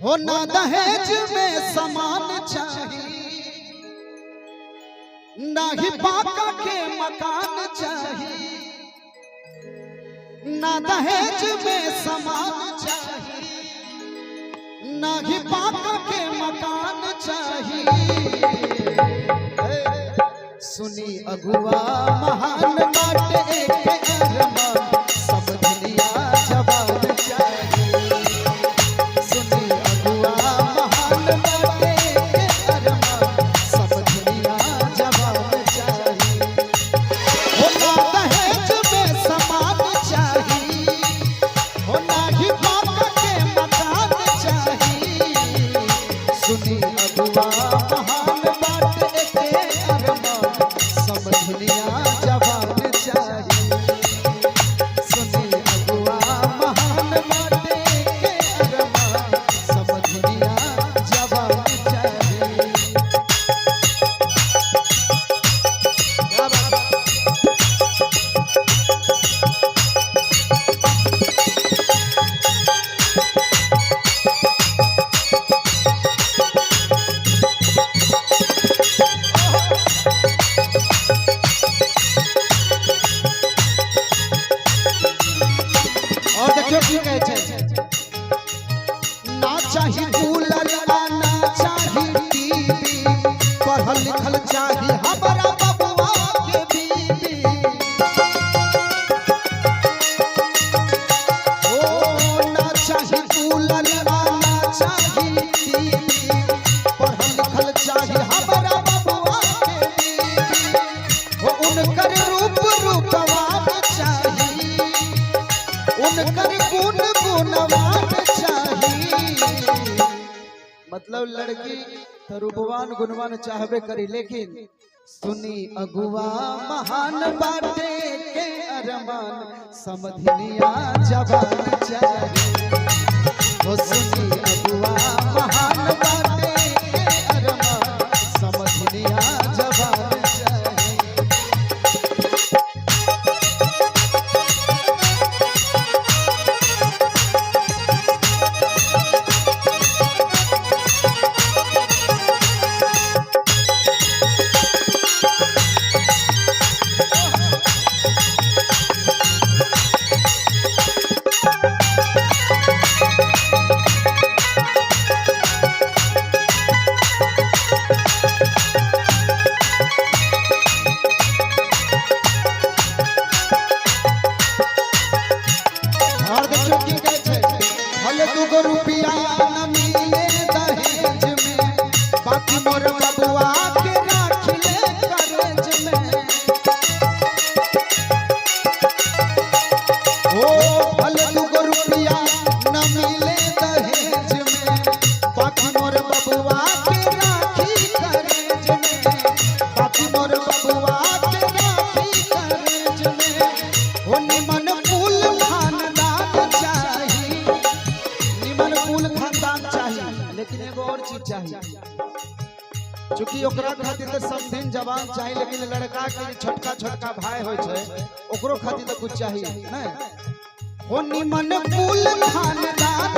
हो ना दहेज में सामान चाही, ना ही पाका के मकान चाही, ना दहेज में सामान चाही, ना ही पाका के मकान चाही। सुनी अगुआ महान बाटे के अरमान, सब दुनिया जवान चाही। सुनी अगुआ महान बाटे के अरमान, सब दुनिया जवान चाही। हो ना दहेज में सामान चाही, हो ना ही पाका के मकान चाही। सुनी अगुआ महान बाटे के अरमान, सब दुनिया जवान चाही। सुनी अगुआ महान बाटे के अरमान, सब दुनिया जवान चाही। क्या बात है? और देखियो की कहै छै, ना चाही कूलर आ ना चाही टीवी, पढ़ल लिखल चाही हमरा बबुआ के बीबी। ओ ना चाही कूलर आ ना चाही टीवी, पढ़ल लिखल चाही हमरा बबुआ के बीबी। हो उनकर रूप रूपवान चाही, उनकर गुण गुणवान चाही। मतलब लड़की तो रूपवान गुणवान चाहबे करी, लेकिन सुनी अगुआ महान बाटे के अरमान, समधिनिया जवान चाही। हो सुनी अगुआ महान बाटे के अरमान, समधिनिया जवान चाही। और देखियो की कहै छै, भले दूगो रुपया न मिले दहेज में, बाकी मोर बबुआ के राख ले करेज में। ओ भले दूगो रुपया न मिले दहेज में, बाकी मोर बबुआ के राखी करेज में, बाकी मोर बबुआ के राखी करेज में। हो निमन कुल खानदान चाही, निमन कुल खानदान चाही, लेकिन एगो और चीज चाही। चूंकि ओकरा खातिर तो समधिन जवान चाही, लेकिन लड़का के जे छोटका छोटका भाई होय छै ओकरो खातिर तो कुछ चाही नहीं। हो निमन कुल खानदान